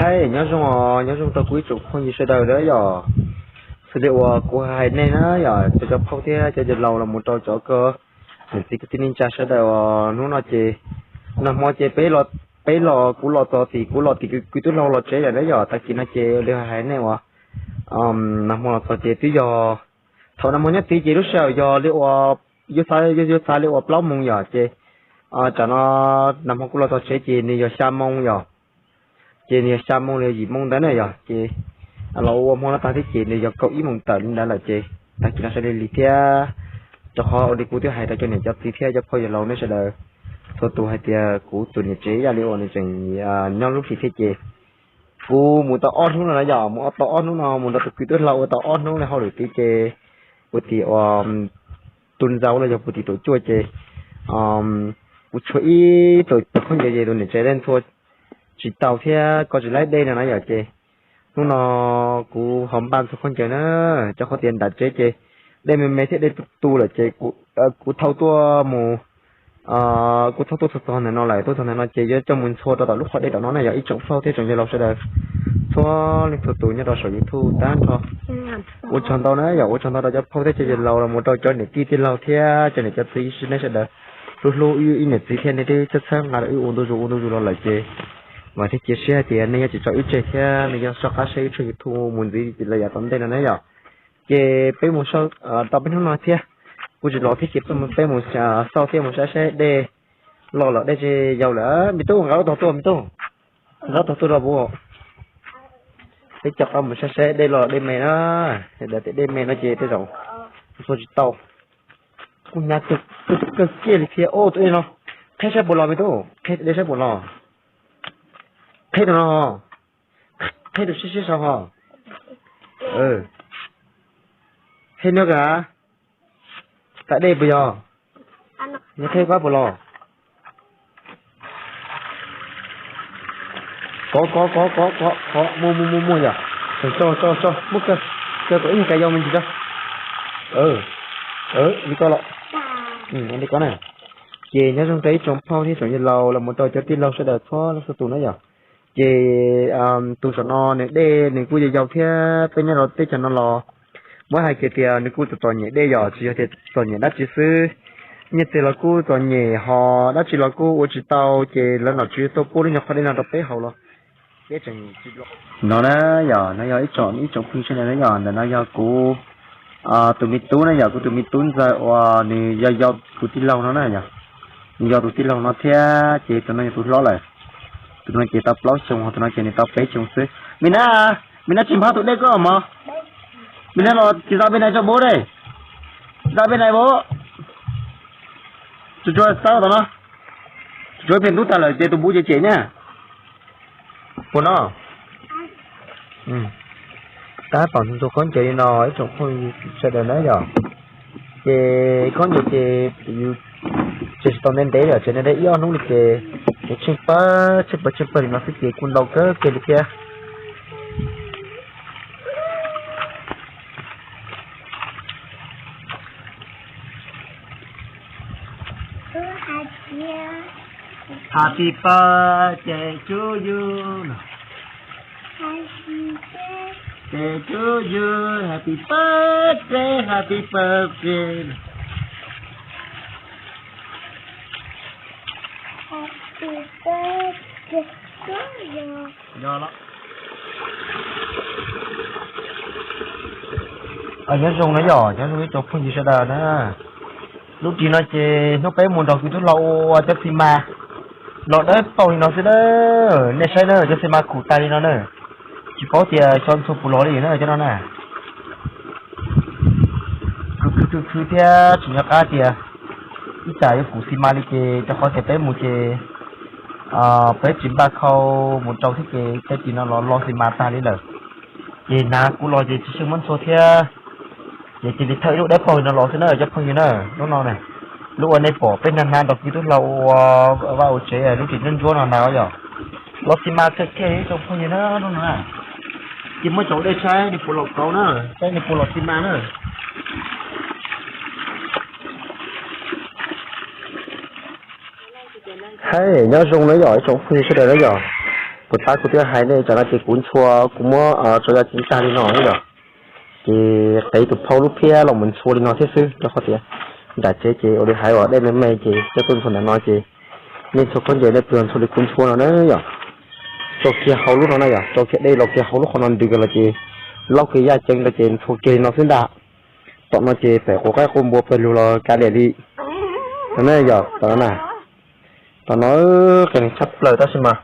Hais nyob zoo os, nyob zoo rau kuv ib tsoom phooj ywg sawv daws na yom. Xws li uas kuv hais nej na yom, cov cov phauj thiab cov yawg laus los mus rau cov koj niam txiv kwv tij neej tsa sawv daws os, hnub no ces nag hmo ces peb los, peb los, kuv los txog tim, kuv los tim kwv tij laug los tsev lawm na yom. Tag kis no ces li hais nej uas nag hmo los txog ces twb yog, thaum nag hmo nyob tid ces lub sij hawm yog li uas yuav xav, yuav xav li uas plaub moos yom, ces tsam no nag hmo kuv los txog tsev ces nws yog xya moo yom. Ces nws yog xya moo los yim moo ntawd na yom, ces los ua hmo no tag thiab ces nws yog kaum ib moos tawm li ntawd lawm ces tag kis no sawv daws lig thiab. Rau qhov ua li kuv twb hais rau cov niam cov txiv thiab cov phooj ywg laus nej sawv daws txhua tus hais tias kuv tus niam tsev ib yam li uas nws tseem nyob lub hlis thiab ces kuv mus tau ob hnub no na yom, mus tau ob hnub no mus nrog tus kwv tij laug ua tau ob hnub li hauj lwm tid ces puag tim uas tus ntxaus los yog puag tim tus cuaj ces kuv tshuav ib tug khaub ncaws ces tus niam tsev dej ntxhua tsis tau thiab koj tsis laib dej no na yom, ces hnub no kuv ho npaj ntxhua khaub ncaws na, rau qhov tias nram tsev ces dej me me thiab dej tu tu lawm ces kuv thauj tuaj mus, kuv thauj tuaj txog txog ntawm no lawm, tuaj txog ntawm no ces yuav coj mus ntxhua rau tom lub qhov dej tom no na yom, ib tsoom phooj thiab tsoom yawg laus sawv daws txhua leej txhua tus nyob rau saum YouTube tag nrho. Ua tsaug ntau na yom, ua tsaug ntau rau cov phooj thiab cov yawg laus los mus rau cov niam tij tij laug thiab cov niam cov txiv nej sawv daws hlub hlub wb ib niam txiv thiab nej twb txhawb txhawb nqa rau wb ua ntu zus ua ntu zus los lawm ces vam thiab cia siab hais tias nej yuav tsis tso wb tseg thiab nej yuav soj qab saib wb tshooj YouTube mus ntxiv los yav tom ntej no na yom. Ces peb mus sau tau peb hnub no thiab, kuv tsis los thiab ces peb mus xauj thiab mus saib saib dej loj los dej tsis yau lawm. Me tub, nqa lub tog tuaj me tub, nqa lub tog tuaj rau puv. Peb coj qab mus saib saib dej loj dej me na, daws tias dej me no ces tej zaum ntxhua tsis tau. Kuv hnyav kawg kiag li thiab. Tus dej no qheb saib puas los me tub, qheb dej saib puas los. Qheb rau no, qheb rau siab siab sau ho. Qheb no ka, tas dej puas yog? Yog qheb pab puas los? Kov kov kov kov kov, muaj muaj muaj muaj yom. Tso tso tso, muab kaw, kaw kom ib nyuag kav yau me ntsis tso. Li ko los, li ko na. Ces nyob zoo rau ib tsoom phooj thiab tsoom yawg laus los mus rau cov tij laug sawv daws txhua leej txhua tus na yom. Ces tus saum no nws dej nws kuj yau yau thiab, peb nyob rau teb chaws no los muab hais kiag tias nws kuj txom txom nyem dej yom, tsis yog tias txom nyem dab tsi xwb, nyiaj txiag los kuj txom nyem ho dab tsi los kuj ua tsis tau, ces lawv nom tswv tuaj pub lub nyuag qhov dej no rau peb haus los peb tseem tsis los. No na yom, no yog ib tsoom, ib tsoom phooj ywg sawv daws na yom, ntawm no yog kuv tus me tub na yom, kuv tus me tub ntxawg uas nws yog yau tus tij laug no na yom. Nws yog tus tij laug no thiab ces tus no yog tus hlob lawm. Tus no ces tau plaub xyoo, tus no ces nws tau peb xyoo xwb. Me na, me na tsis npaj tus dej koj mog. Me na los tsis tau peb nai tso bub dej. Tsis tau peb nai bub. Tsuas tsuas txawb tom no. Tsuas tsuas pem ntub tag lawm ces tus bub ces cem na. Puas no? Tab tom ntxhua khaub ncaws li no ib tsoom phooj ywg sawv daws na yom. Ces khaub ncaws ces yus tseg tsis tau ntev ntev yom, tseg ntev ntev ib ob hnub li ces nws tsheej pawg tsheej pawg tsheej pawg li no xwb ces kuj ntau kawg kiag li thiab. Happy birthday to you. Happy birthday to you. Happy birthday, happy birthday. Happy birthday to you. Nyob zoo na yom, nyob zoo ib tsoom phooj ywg sawv daws na. Lub ris no ces hnub peb mus nrog kwv tij laug ua cov xi mas los dawb paug li no xwb na. Nej saib na, cov xi mas khum tas li no na. Tsis paub tias xyov ntxhua puas los li na cov no na. Khwv khwv khwv khwv thiab tsis nco qab tias ib tsam yuav khum xi mas li ces rau qhov tias peb mus ces peb tsis npaj khau mus rau thiab ces tej tim no los lo xi mas tag li lawm. Ces hnav kuv los ces tsis xyeej muab ntxhua thiab. Ces cia li thawj ib lub dawb paug no los xwb na cov phooj ywg na. Lub no na, lub uas nej pom peb hnav hnav nrog kwv tij laug ua vaj ua tsev lub ris ntsuab ntsuab no ntag yom. Los xi mas kawg kiag ib tsoom phooj ywg na lub no na. Ces muab tsaus dej saib nws puas los kauv na, saib nws puas los xi mas na. Hais nyob zoo na yom ib tsoom phooj ywg sawv daws na yom. Puas tab kuv twb hais nej tsam no ces kuv ntshua kuv muab tso yaj ceev tag li no yom. Ces qev tus phauj lub phiab los mus ntshua li no thiab xwb rau qhov tias nram tsev ces ua li hais uas dej me me ces coj tuaj ntshua ntawm no ces nej ntshua khaub ncaws nej pw ntshua li kuv ntshua no na yom. Tso kiag hauv lub no na yom, tso kiag dej los kiag hauv lub qhov no ntws kiag los ces laub kiag yaj ceev rau ces ntshua kiag li no xwb ntag. Tom no ces pem quav qaib quav npua pawg lug los kav liam li. Tom no yog tom no na, tom no qis neeg tshaj plaws tab sis mas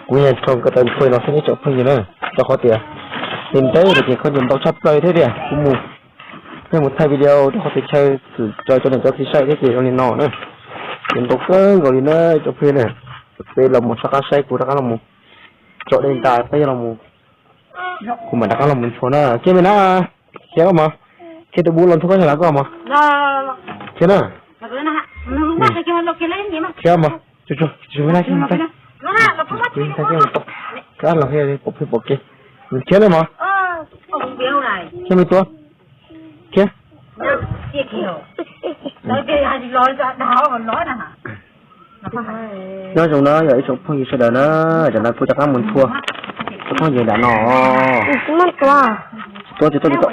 kuv yeej tso ko taw ntshua no xwb ib tsoom phooj ywg na, rau qhov tias ntev ntev lawm ces khaub ncaws ntau tshaj plaws thiab tiag. Kuv mus, pheej mus thaij video rau qhov tias chaw tso cov niam cov txiv saib thiab ces zoo li no na. Ces ntau kawg nkaus li na tsoom phooj ywg na, peb los mus rov qab saib kuv rov qab los mus tso dej nta peb los mus, kuv mam rov qab los mus ntshua na. Kiag me na, khiav los mas, khiav tus bub los ntxhua koj sawv daws koj mas, khiav na, khiav mas, tsuag tsuag, tsuag na, khiav mas tag, khiav mas tag, kab los khiav pom pheej pom kev, khiav na mas, khiav me tuab, khiav. Nyob zoo na yog ib tsoom phooj ywg sawv daws na, tam no kuv rov qab mus ntshua tsoom phooj ywg nram no. Tsis tuab tsis tuab tsis tuab.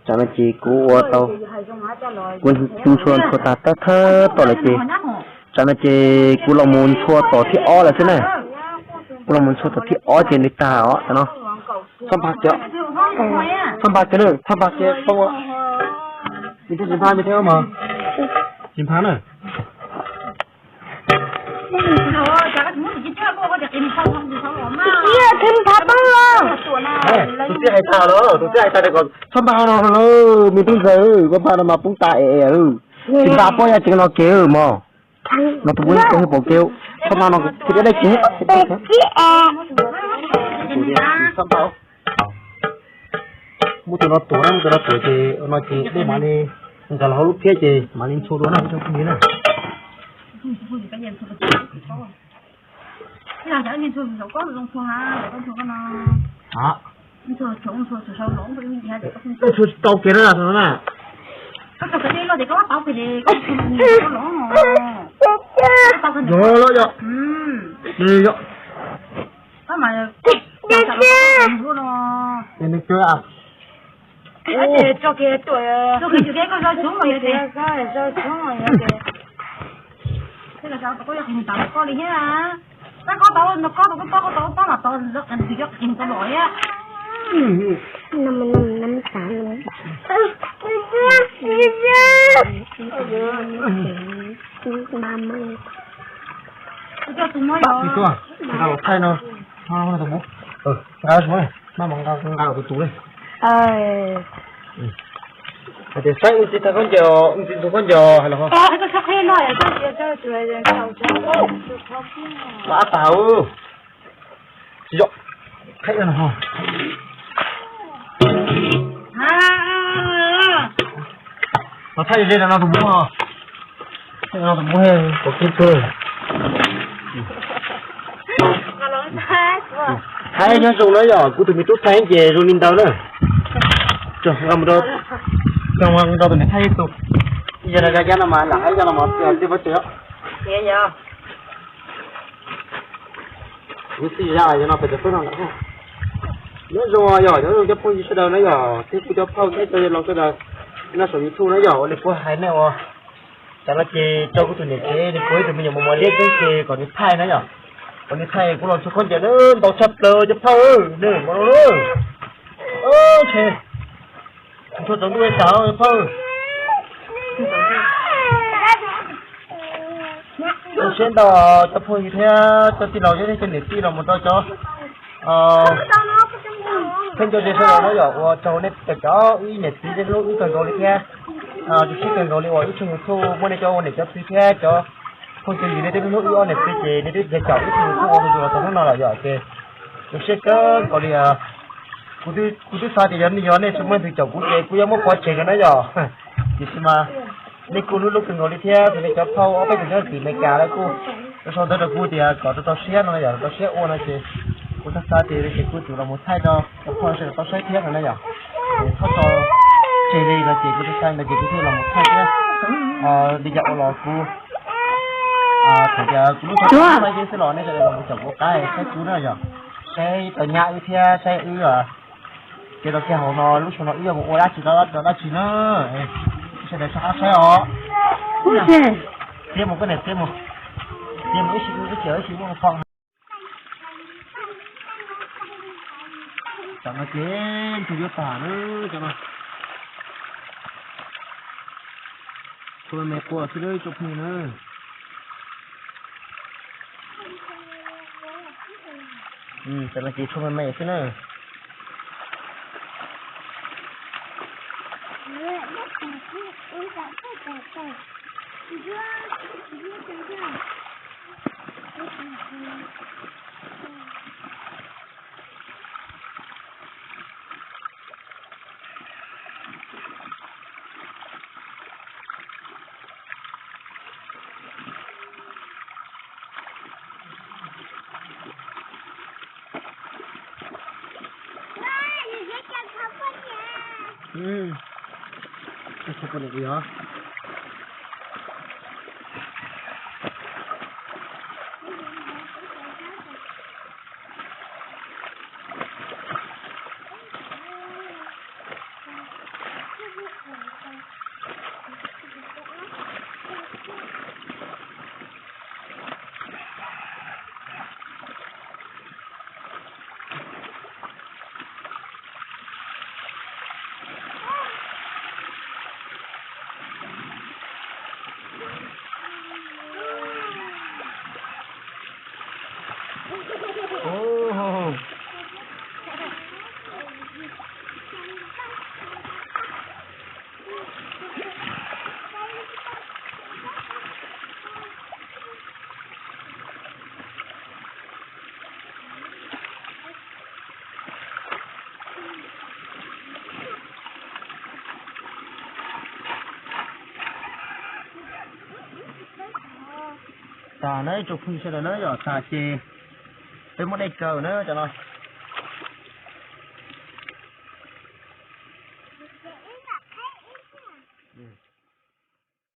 Tam no ces kuv ua tau, kuv ntshua ntshua tag thawj thawj tom lawm ces, tam no ces kuv los mus ntshua tom thib ob lawm xwb na. Kuv los mus ntshua tom thib ob ces nws tag os tam no. Txhob npag kiag, txhob npag kiag na, txhob npag kiag tau. Me tub tsis npag me thiab mas, tsis npag na. Tus txiv hais tas lawm, tus txiv hais tas kom txhob npag no lawm, me tub ntxawg, koj npag no mas poob tas es, tsis npag pob yaj ceev no kev mog. No tus muab pom kev, txhob npag no, tsis dab tsi. Muab tus no tuav na, muab tus no tuav ces no ces dej mam li nkag los hauv lub phiab ces mam li ntshua dua na, ib tsoom phooj ywg na. Ntshua tsis tau kev na, tus no na. Los los yog, yog. Thaij no, nqa tus, nqa tus tus li. Hais tias saib ua txiv tag khaub ncaws, ua txiv tus khaub ncaws hais los ho. Los ab tag. Tsis yog, qheb no ho. Los thaij ze no tus muab ho. Thaij no tus muab he, kom kib kawg. Thaij nyob zoo na yom, kuv tus me tub thaij ces zoo li ntawd na. Tso, nqa mus rau, nqa mus rau tus niam thaij ib tug. Yog yaj no mas lam hais yaj no mas tij pob tsuas. Kuv tij zaj yog no pem cov peb no lawm. Nyob zoo yog nyob zoo cov phooj ywg sawv daws na yom, thiab kuv cov phauj thiab cov yawg laus sawv daws nyob saum YouTube na yom, ua li kuv hais nej uas, tam no ces rau kuv tus niam tsev nws puas ib tug me nyuam mos mos liab xwb ces kom nws thaij na yom, kom nws thaij kuv los ntshua khaub ncaws na, ntau tshaj plaws cov phauj na, mos no na. Ntshe ntshua tsaus ntuj li tas cov phauj. Zoo siab ntau cov phooj ywg thiab cov tij laug thiab cov niam tij los mus rau cov pheej cov ze sawv daws na yom, ua rau nej cov ib niam txiv nej hlub wb kawg nkaus li thiab. Zoo siab kawg nkaus li uas ib tsoom YouTube muaj nej cov ua niam cov txiv thiab cov phooj cov ywg nej twb hlub wb ob niam txiv ces nej twb caum ib tsoom YouTube ua tus los txog hnub no lawm yom ces zoo siab kawg nkaus li. Kuv twb xav tias yog nej tsis muaj leej twg caum kuv ces kuv yuav muab pov tseg na yom. Tiam sis mas nej kuj hlub hlub kawg nkaus li thiab, ces nej cov phauj ob peb tug nyob tim Amelikas lawv kuj sau ntawv rau kuv tias kom rau rau siab no yom, rau siab ua no ces kuv xav xav tias ces kuv yuav los mus thaij rau cov phauj sawv daws tau saib thiab no na yom. Txhob tso tseg li no ces kuv xav xav no ces kuv thiaj los mus thaij thiab. Li cas ua los kuv Thaum tias kuv lub xov tooj no xwb los nej sawv daws los mus caum kuv qab saib kuv na yog, saib tau nyab wb thiab saib wb. Ces tau kiag hauv no lub xyoo no wb yuav mus ua dab tsi rau dab tsi na. Sawv daws rov qab saib os. Txiav mus koj niam, txiav mus, txiav mus ib sim, ib sim ib sim muaj pho. Tam no ces ntug yuav tag na, tam no tshuav me me quaj xwb lawm tsoom phooj ywg na. Tam no ces tshuav me me xwb na. Tas na tsoom phooj ywg sawv daws na, yog tas ces peb muab dej kaw na cov no.